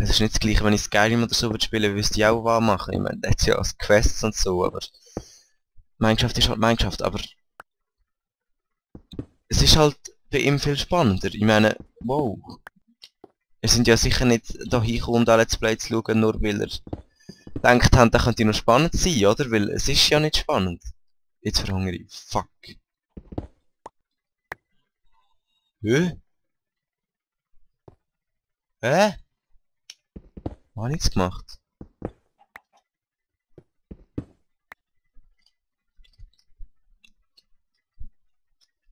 Es ist nicht das gleiche, wenn ich Skyrim oder so würde spielen, wüsste ich auch was machen. Ich meine, da hat's ja als Quests und so, aber Minecraft ist halt Minecraft, aber es ist halt bei ihm viel spannender. Ich meine, wow. Wir sind ja sicher nicht da hingekommen, um da Let's Play zu schauen, nur weil er denkt haben, das könnte noch spannend sein, oder? Weil es ist ja nicht spannend. Jetzt verhungere ich. Fuck. Hä? Hä? Was hab ich jetzt gemacht?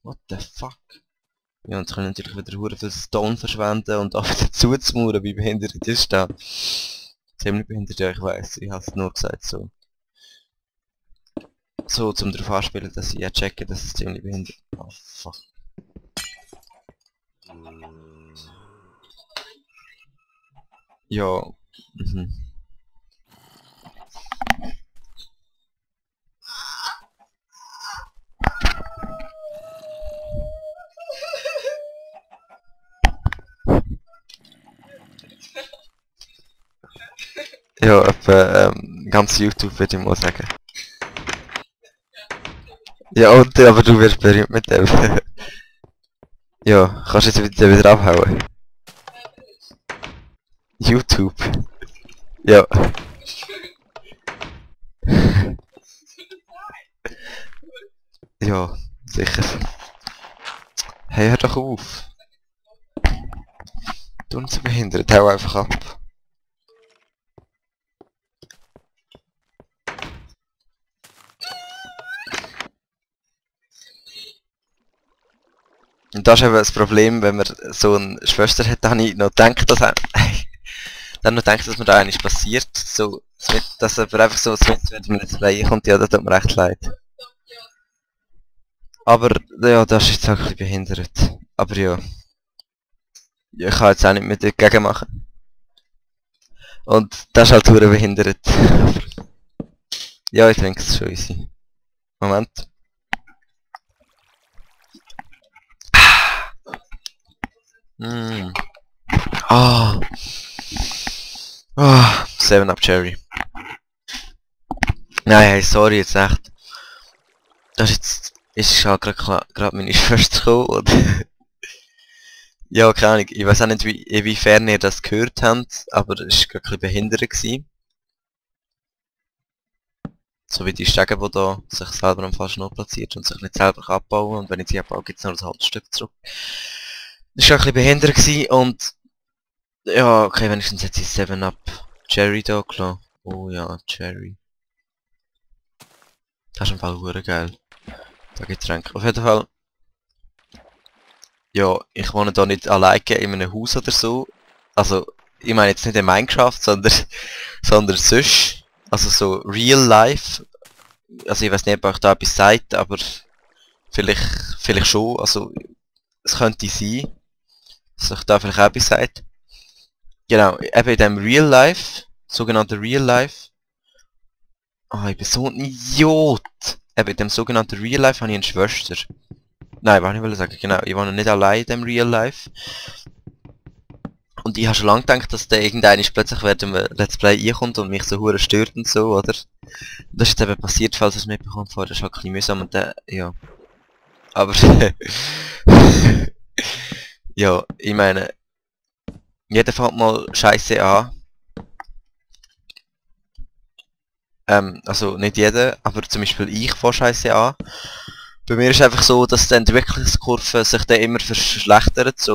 What the fuck? Ja, und jetzt können natürlich wieder hure viel Stone verschwenden und auch wieder zuzumauern, wie behindert ist das? Ziemlich behindert, ja, ich weiss, ich hab's nur gesagt so. So, zum darauf anspielen, dass ich ja checke, dass es ziemlich behindert. Oh, fuck. Ja, mhm. Ja, etwa, ganz YouTube würde ich mal sagen. Ja, und, aber du wirst berühmt mit dem. Ja, kannst du jetzt wieder abhauen? YouTube. Ja. Ja, sicher. Hey, hör doch auf. Du uns so behindert, hau einfach ab. Und das ist eben das Problem, wenn man so eine Schwester hat, dann habe ich noch gedacht, dass dann noch gedacht, dass mir da eigentlich passiert, so, dass aber einfach so mit dem Let's Play kommt, ja, das tut mir echt leid. Aber, ja, das ist jetzt auch ein bisschen behindert. Aber ja. Ja, ich kann jetzt auch nicht mehr dagegen machen. Und das ist halt hure behindert. Ja, ich denke, es ist schon easy. Moment. Mm. Ah. Ah. 7-Up Cherry. Nein, hey, sorry, jetzt echt. Das ist halt gerade meine Schwester gekommen, oder? Ja, keine Ahnung. Ich weiß auch nicht, inwiefern ihr das gehört habt, aber es war gerade ein bisschen behindert gewesen. So wie die Stege, die da sich selber am falschen Ort platziert und sich nicht selber abbauen, und wenn ich sie abbaue, gibt es noch ein halbes Stück zurück. Das war ein bisschen behindert gewesen und ja, okay, wenigstens hat sie 7-Up Cherry da gelassen. Oh ja, Cherry. Das ist im Fall hure geil. Da Getränke. Auf jeden Fall. Ja, ich wohne da nicht alleine in einem Haus oder so. Also, ich meine jetzt nicht in Minecraft, sondern sonst. Also so real life. Also ich weiß nicht, ob euch da etwas sagt, aber vielleicht schon. Also es könnte sein, dass euch da vielleicht auch etwas sagt. Genau, eben in dem Real Life, sogenannten Real Life. Ah, ich bin so ein Idiot! Eben in dem sogenannten Real Life habe ich eine Schwester. Nein, was ich wollte sagen, genau, ich wohne nicht allein in dem Real Life. Und ich habe schon lange gedacht, dass der irgendeiner plötzlich während dem Let's Play einkommt und mich so hure stört und so, oder? Das ist jetzt eben passiert, falls ihr es mitbekommt vorher, das ist halt ein bisschen mühsam und ja. Aber ja, ich meine, jeder fängt mal Scheiße an. Also nicht jeder, aber zum Beispiel ich fange Scheiße an. Bei mir ist einfach so, dass die Entwicklungskurve sich dann immer verschlechtert,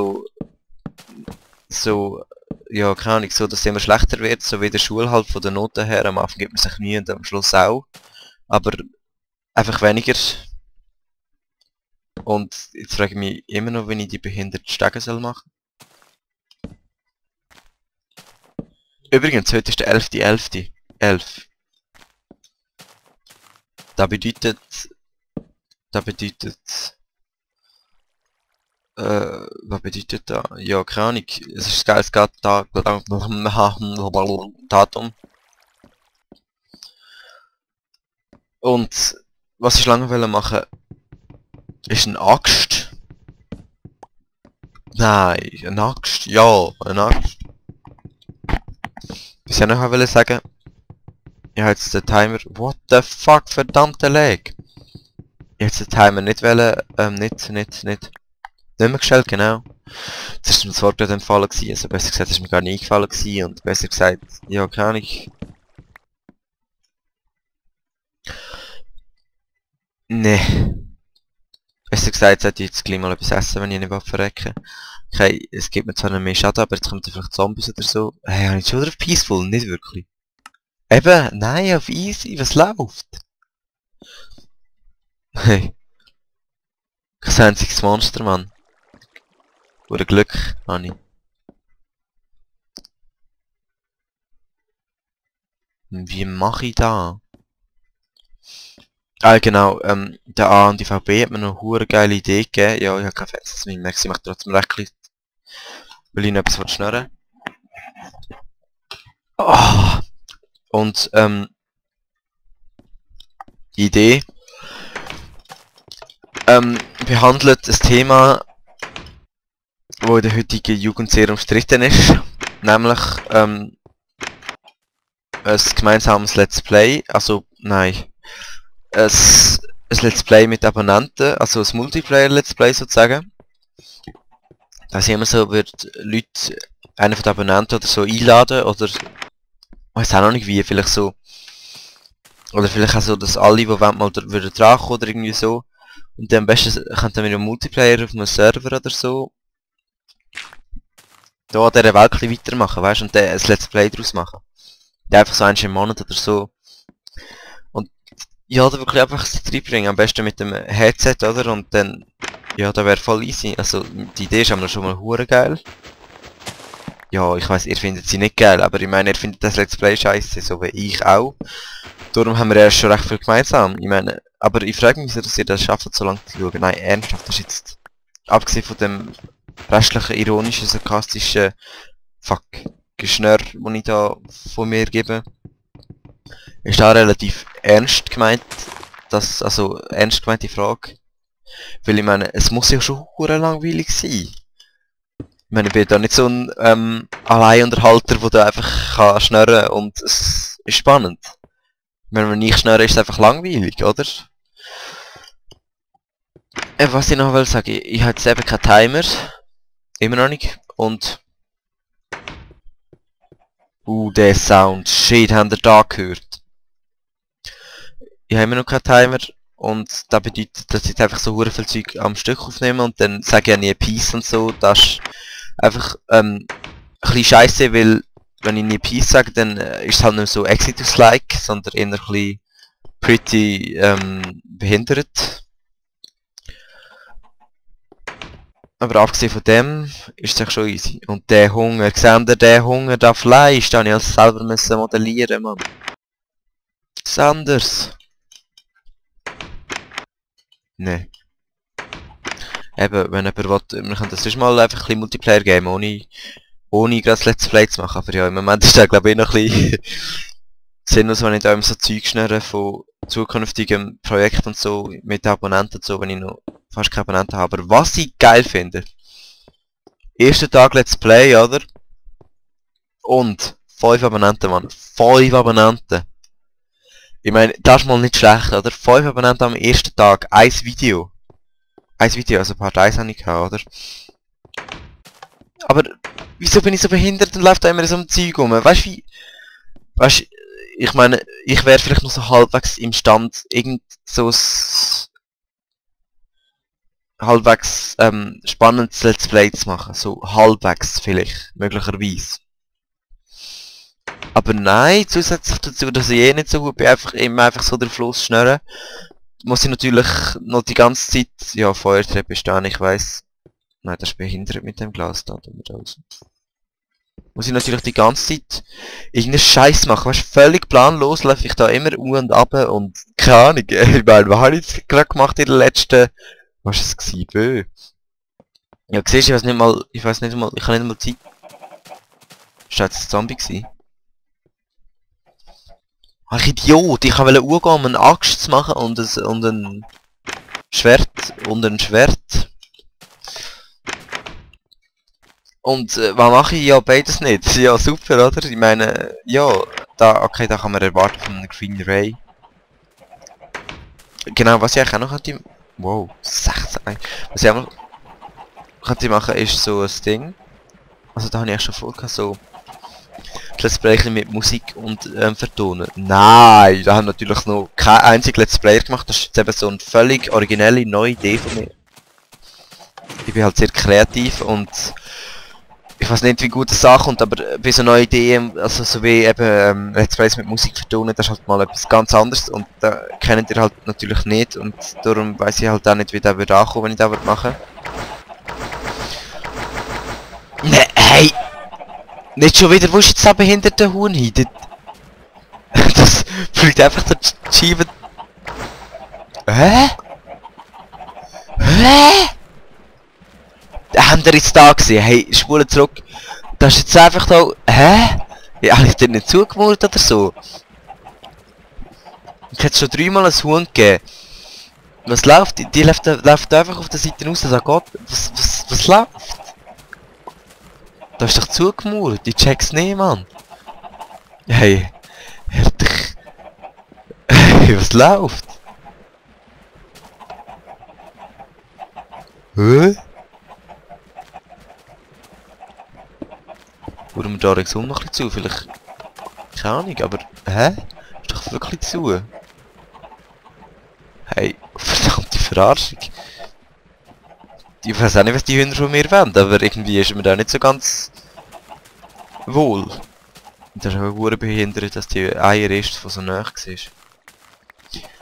ja, keine Ahnung, so dass es immer schlechter wird, so wie in der Schule halt von den Noten her. Am Anfang gibt man sich Mühe und am Schluss auch. Aber einfach weniger. Und jetzt frage ich mich immer noch, wenn ich die behinderten Stege soll machen. Übrigens, heute ist der 11.11. 11. Das bedeutet... was bedeutet das? Ja, keine Ahnung. Es ist geil, es geht da... Datum. Und was ich lange wollte machen, ist eine Axt. Nein, eine Axt. Ja, eine Axt. Was ich noch wollte sagen, ich habe jetzt den Timer... What the fuck, verdammte Lag! Ich hätte den Timer nicht wollen, nicht mehr gestellt, genau. Jetzt ist mir das Wort gerade entfallen gewesen, also besser gesagt, ist mir gar nicht eingefallen gewesen und besser gesagt, ja, keine Ahnung. Nee. Besser gesagt, sollte ich jetzt gleich mal etwas essen, wenn ich nicht verrecken will. Okay, es gibt mir zwar noch mehr Schaden, aber jetzt kommen vielleicht Zombies oder so. Hey, habe ich schon wieder auf Peaceful? Nicht wirklich. Eben, nein, auf Easy, was läuft? Hey. Kein einziges Monster, Mann. Oder Glück, habe ich. Wie mache ich da? Ah, genau, der A und die VB hat mir noch eine hure geile Idee gegeben. Ja, ich habe kein Fenster mehr, ich mache trotzdem recht klein, weil ich noch etwas schnurren. Oh. Und, die Idee, behandelt ein Thema, wo in der heutigen Jugend sehr umstritten ist, nämlich, ein gemeinsames Let's Play, also, nein, ein Let's Play mit Abonnenten, also ein Multiplayer-Let's Play sozusagen. Da sind immer so, wird Leute, einen von den Abonnenten oder so einladen, oder, ich weiß auch noch nicht wie, vielleicht so, oder vielleicht auch so, dass alle, die wollen, mal würden drankommen oder irgendwie so. Und dann am besten könnten wir einen Multiplayer auf einem Server oder so da an dieser Welt ein bisschen weitermachen, weißt du, und dann ein Let's Play daraus machen. Und einfach so einen im Monat oder so. Und ja, da wirklich einfach das reinbringen, am besten mit dem Headset, oder? Und dann, ja, da wäre voll easy. Also, die Idee ist schon mal hure geil. Ja, ich weiss, ihr findet sie nicht geil, aber ich meine, ihr findet das Let's Play scheiße, so wie ich auch. Darum haben wir erst schon recht viel gemeinsam. Ich meine, aber ich frage mich, dass ihr das schafft, so lange zu schauen. Nein, ernsthaft, das ist jetzt, abgesehen von dem restlichen, ironischen, sarkastischen Geschnörr, den ich da von mir gebe, ist da relativ ernst gemeint, also ernst gemeinte Frage. Weil ich meine, es muss ja schon hure langweilig sein. Ich meine, ich bin da nicht so ein Alleinunterhalter, der da einfach kann schnurren und es ist spannend. Wenn ich schnurre, ist es einfach langweilig, oder? Was ich noch will sagen, ich habe jetzt eben keinen Timer. Immer noch nicht. Und... der Sound. Shit, habt ihr da gehört? Ich habe immer noch keinen Timer. Und das bedeutet, dass ich jetzt einfach so hure viel Zeug am Stück aufnehme und dann sage ich ja nie Peace und so. Das ist einfach ein bisschen scheisse, weil wenn ich nie Peace sage, dann ist es halt nicht so Exodus-like, sondern eher ein bisschen pretty behindert. Aber abgesehen von dem ist es schon easy. Und der Hunger, seht ihr, der Hunger, das Fleisch, da habe ich alles selber müssen modellieren, Mann. Das ist anders. Ne. Eben, wenn jemand will, man kann das sonst mal einfach ein bisschen Multiplayer geben, ohne gerade Let's Play zu machen. Aber ja, im Moment ist da glaube ich noch ein bisschen sinnlos, wenn ich da immer so Zeug schnurre von zukünftigen Projekten und so, mit Abonnenten und so, wenn ich noch fast keine Abonnenten habe. Aber was ich geil finde, erster Tag Let's Play, oder? Und 5 Abonnenten, Mann. 5 Abonnenten. Ich meine, das ist mal nicht schlecht, oder? 5 Abonnenten am ersten Tag, ein Video. Ein Video, also Part 1 habe ich gehabt, oder? Aber, wieso bin ich so behindert und läuft da immer so ein Zeug rum? Weißt du wie... Weißt du, ich meine, ich wäre vielleicht noch so halbwegs imstand, irgend so halbwegs spannendes Let's Play zu machen. So halbwegs vielleicht, möglicherweise. Aber nein, zusätzlich dazu, dass ich eh nicht so gut bin, einfach so den Fluss schnurren, muss ich natürlich noch die ganze Zeit, ja, Feuertreppe stehen, ich weiss. Nein, das ist behindert mit dem Glas da, muss ich natürlich die ganze Zeit irgendeinen Scheiß machen, weißt du, völlig planlos laufe ich da immer und ab und keine Ahnung, ich meine, was habe ich jetzt gerade gemacht in der letzten, was war es gewesen, Bö? Ja, siehst du, ich weiß nicht mal, ich kann nicht mal Zeit. Ist das jetzt ein Zombie gewesen? Ach, Idiot, ich wollte umgehen, um eine Axt zu machen und ein Schwert. Und was mache ich? Ja, beides nicht. Ja, super, oder? Ich meine, ja, da, okay, da kann man erwarten von einem Green Ray. Genau, was ich eigentlich auch noch könnte... Wow, 16. Was ich auch noch könnte machen, ist so ein Ding. Also da habe ich auch schon vorgehabt, so... Let's Play mit Musik und vertonen. Nein, da haben natürlich noch kein einziger Let's Player gemacht. Das ist jetzt eben so eine völlig originelle neue Idee von mir. Ich bin halt sehr kreativ und ich weiß nicht, wie gut das ankommt, aber bei so neuen Ideen, also so wie eben Let's Plays mit Musik vertonen, das ist halt mal etwas ganz anderes und da kennt ihr halt natürlich nicht und darum weiß ich halt auch nicht, wie der würde ankommen, wenn ich das machen würde. Ne, hey! Nicht schon wieder, wo ist jetzt der behinderte Huhn hin? Das fliegt einfach der Scheibe... Hä? Hä? Haben wir jetzt da gesehen? Hey, spule zurück. Das ist jetzt einfach da... Hä? Ja, habe ich dir nicht zugemauert oder so? Ich hätte schon 3-mal ein Huhn gegeben. Was läuft? Die läuft einfach auf der Seite raus, da geht... Was läuft? Da ist doch zugemauert, ich check's nicht, Mann. Hey, hör dich. Hey, was läuft? Hä? Warum wir da ringsum noch ein bisschen zu? Vielleicht... Keine Ahnung, aber... Hä? Ist doch wirklich zu. Hey, verdammte Verarschung. Ich weiß auch nicht, was die Hühner von mir wollen, aber irgendwie ist mir da nicht so ganz... wohl. Und das ist auch sehr behindert, dass die Eier erst von so nahe siehst.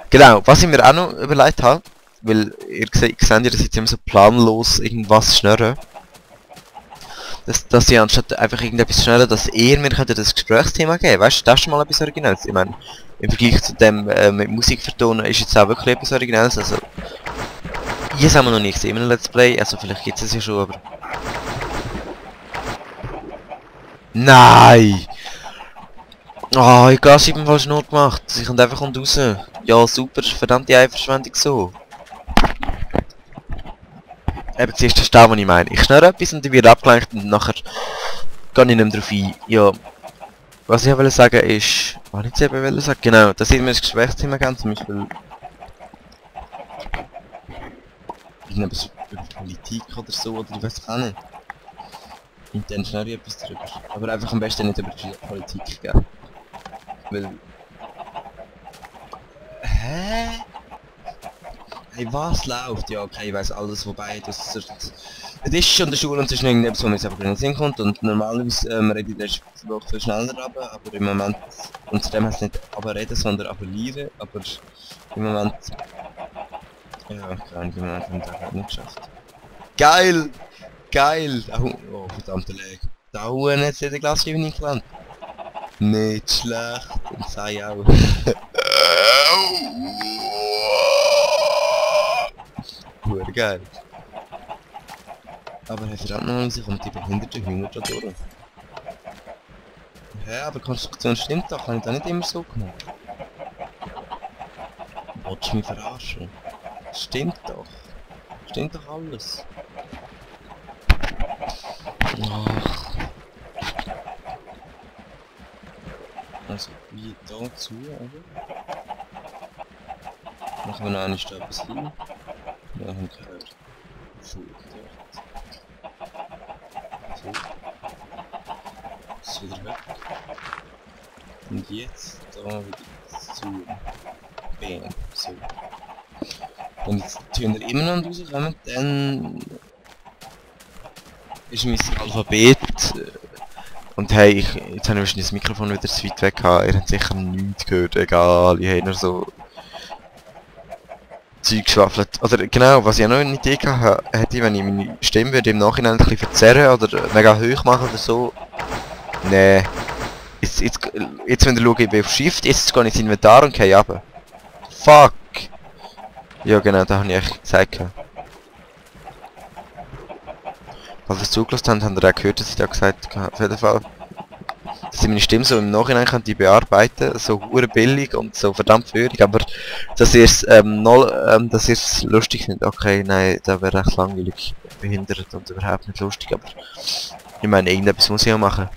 Genau, was ich mir auch noch überlegt habe, weil ihr seht ja, dass ich jetzt immer so planlos irgendwas schnurren. Dass ich anstatt einfach irgendetwas schnurren, dass ihr mir könntet das Gesprächsthema geben. Weißt du, das ist schon mal etwas Originelles. Ich meine, im Vergleich zu dem mit Musik vertonen ist jetzt auch wirklich etwas Originelles. Also, das haben wir noch nicht gesehen in einem Let's Play, also vielleicht gibt es ja schon, aber... Nein! Oh, ich habe eben falsch Not gemacht. Sie kommt einfach raus. Ja, super, verdammte Eiverschwendung so. Eben, zuerst das was ich meine. Ich schnurre etwas und ich werde abgelenkt und nachher gehe ich nicht mehr drauf ein. Ja, was ich wollte sagen ist... Was ich jetzt eben wollte sagen? Genau, dass ich mir ein Gesprächsthema geben, zum Beispiel... Irgendetwas über Politik oder so, oder ich weiß auch nicht. Und dann schnell etwas drüber. Aber einfach am besten nicht über die Politik, gell? Weil... Hä? Hey, was läuft? Ja, okay, ich weiss alles, wobei das... Es ist schon in der Schule und es ist irgendetwas, wo mir einfach in den Sinn kommt und normalerweise rede ich das Spruch viel schneller runter, aber im Moment... Und zudem heißt es nicht aber reden, sondern appellieren, aber im Moment... Ja, keine Ahnung, im Moment haben wir das nicht geschafft. Geil! Geil! Oh, verdammte Leg. Da Huhn hat in der Glasscheibe nicht gelandet. Nicht schlecht. Und sei auch. Hure geil. Aber hey, verdammt noch, sie kommt die behinderte Hühner da durch. Hä, aber die Konstruktion stimmt doch, habe ich da nicht immer so gemacht. Wolltest du mich verarschen? Stimmt doch. Stimmt doch alles. Ach. Also wie da zu, oder? Machen wir noch eine Stelle bis hin. Ja, haben gehört. So, so. Ist wieder weg. Und jetzt da wieder zu. Bam. So. Wenn jetzt die Töne immer noch rauskommen, dann ist mein Alphabet und hey, jetzt habe ich wahrscheinlich das Mikrofon wieder zu weit weg gehabt, ihr habt sicher nichts gehört, egal, ich habe nur so Zeug geschwaffelt. Oder genau, was ich auch noch eine Idee gehabt hätte, wenn ich meine Stimme würde im Nachhinein ein bisschen verzerren oder mega hoch machen oder so. Nee. Jetzt wenn ihr schaut, ich bin auf Shift, jetzt gehe ich ins Inventar und gehe runter. Fuck! Ja genau, da habe ich echt gesagt. Falls ihr es zugelassen habt, habt ihr auch gehört, dass ich da gesagt habe, auf jeden Fall. Dass ich meine Stimme so im Nachhinein kann die bearbeiten, so hure billig und so verdammt führig, aber dass ihr es lustig findet, okay, nein, da wäre echt langweilig, behindert und überhaupt nicht lustig, aber Ich meine, irgendetwas muss ich ja machen.